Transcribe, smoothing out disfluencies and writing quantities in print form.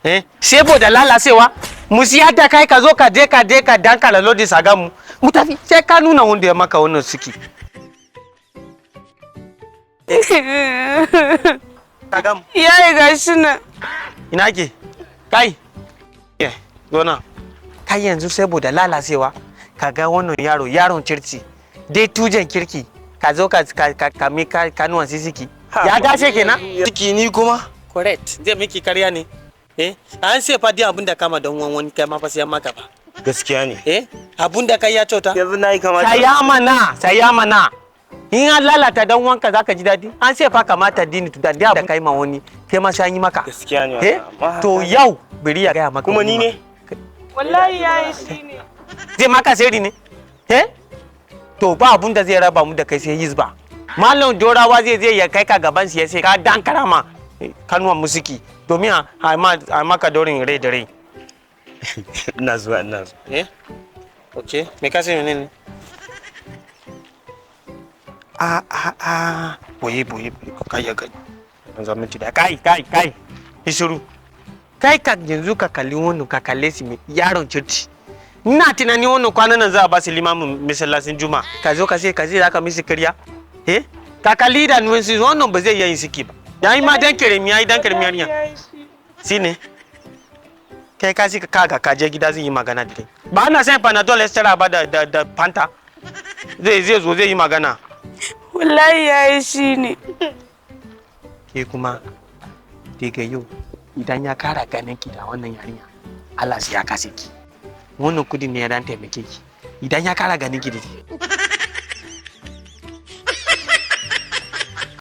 Eh, saboda lalacewa mu siya da kai ka zo ka je ka dankala lodi saga mu mu tafi, sai ka nuna wanda ya maka wannan suki. Kaga mu. Yayi, gashi nan. Ina ke kai? Eh, gona kai yanzu, saboda lalacewa ka ga wannan yaro, yaron kirki dai, tujen kirki, ka zo ka mi kanuwan sisiki ya dace kenan. Ciki ni kuma? Correct, zai miki karya ne. Eh, an sai fa dai abin da kama don wani kai ma fa sai maka ba. Gaskiya ne. Eh, abun da kai ya kyauta. Yanzu na yi kamata. Saya mana, saya mana. In an lalata dan wanka zaka ji daɗi? An sai fa kamata dini to da da kai ma wani, kai ma sai an yi maka. Gaskiya ne. Eh, amma to yau biri ya gaya maka. Kuma ni wani ne? Wallahi yayi shi ne. Zai maka sirri ne. Eh, to ba abun da zai raba mu da kai sai hizba. Malam Dorawa zai ya kai ka gaban shi, ya sai ka dan karama kanuwan musiki domin a maka dorin rai da rai. Ina zuwa, ina zuwa. Eh, okay, me ka sai menene? A a a, boye boye, kai ya gani. Ban zama minti da kai kai kai. Isuru kai, ka yanzu ka kalli wannan, ka kalle shi mai yaron kirci. Ina tunanin wannan kwanan nan za a ba su limamin masallacin Juma. Ka zo ka ce za ka mishi karya. Eh, ka kalli da nuwan su, wannan ba zai iya yin siki ba. Yayi ma dan keremi, yayi dan keremi yarinya. Yayi shi. Shi ne kai ka ka kaga ka je gida, zai yi magana da kai. Ba na san Panadol Extra ba da Fanta. Zai zo zai yi magana. Wallahi yayi shi ne. Ke kuma, daga yau idan ya kara ganin ki da wannan yarinya, Allah sai ya kase ki. Wannan kudin ne ya dan taimake ki. Idan ya kara ganin ki da shi